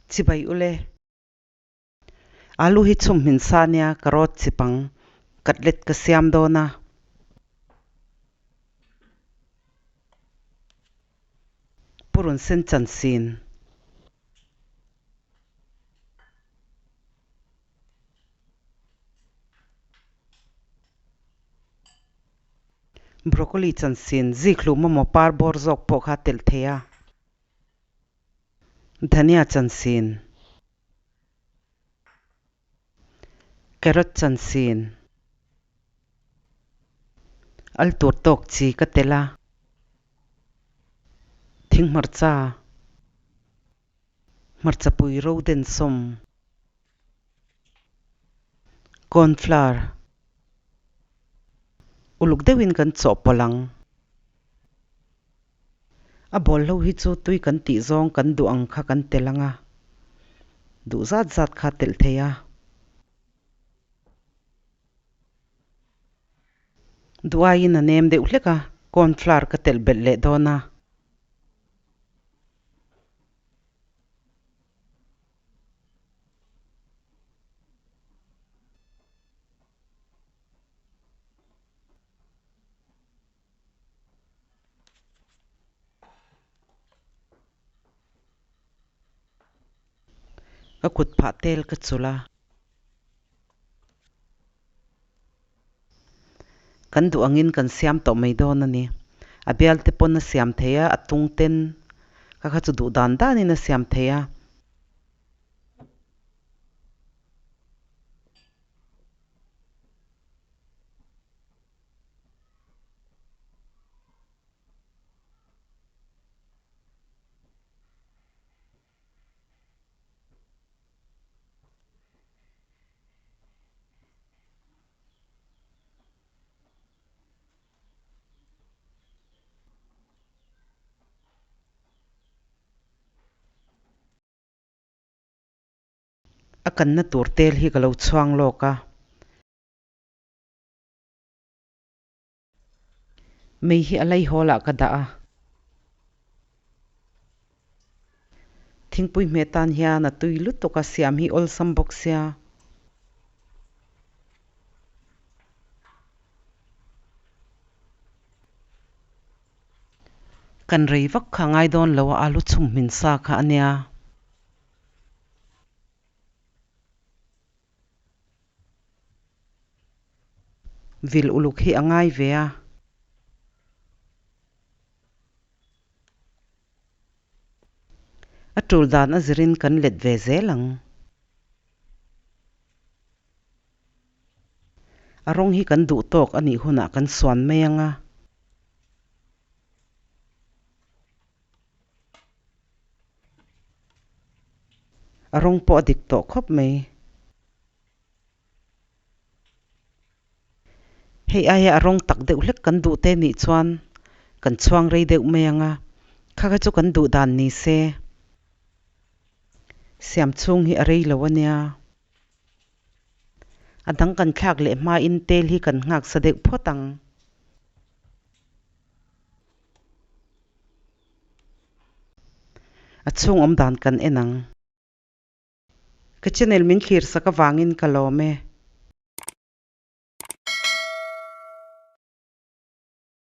Chibai ule. Alu hi chhum hmin sa nia carrot chipang cutlet ka siam dawn a. Purun sen chan sin. Broccoli chan sin zikhlum emaw par bawr zawk pawh kha telh thei a. Dhania chan sin. Carrot chan sin. Al tur tawk chi ka tel a. Thing hmarcha. Hmarcha pui ro den sawm. Corn flour. Uluk deuhin kan chawhpawlh ang. A bawlhlo hi chu tui kan tih zawng kan duh ang kha kan tel ang a, duh zat zat kha telh thei a. Duh aiin a nem deuh hlek a, corn flour ka telh belh leh dawn a. Ka kut phah tel ka chulh a. Kan duh angin kan siam tawh mai dawn a ni. A bial te pawn a siam thei a, a tung ten ka kha chu duh dan danin a siam thei a. A kanna tur tel hi ka lo chhuang lawk a. Mei hi a lei hawl ah ka dah a. Thingpui hmeh tan hian a tui lutuk a siam hi awlsam bawk sia. Kan rei vak kha ngai dawn lo a alu chhum hmin sa kha a nia. Vil uluk hi a ngai ve a. A tul dan a zirin kan let ve zel ang. A rawng hi kan duh tawk a nih hunah kan suan mai ang a. A rawng pawh a dik tawh khawp mai. Hei aia a rawng tak deuh hlek kan duh te nih chuan kan chhuang rei deuh mai ang a, kha kha chu kan duh dan ni se. Siam chhung hi a rei lo a nia. A dang kan thlak leh hmain tel hi kan nghak sa deuh phawt ang. A chhung awm dan kan en ang. Ka channel min thlir sak avangin ka lawm e.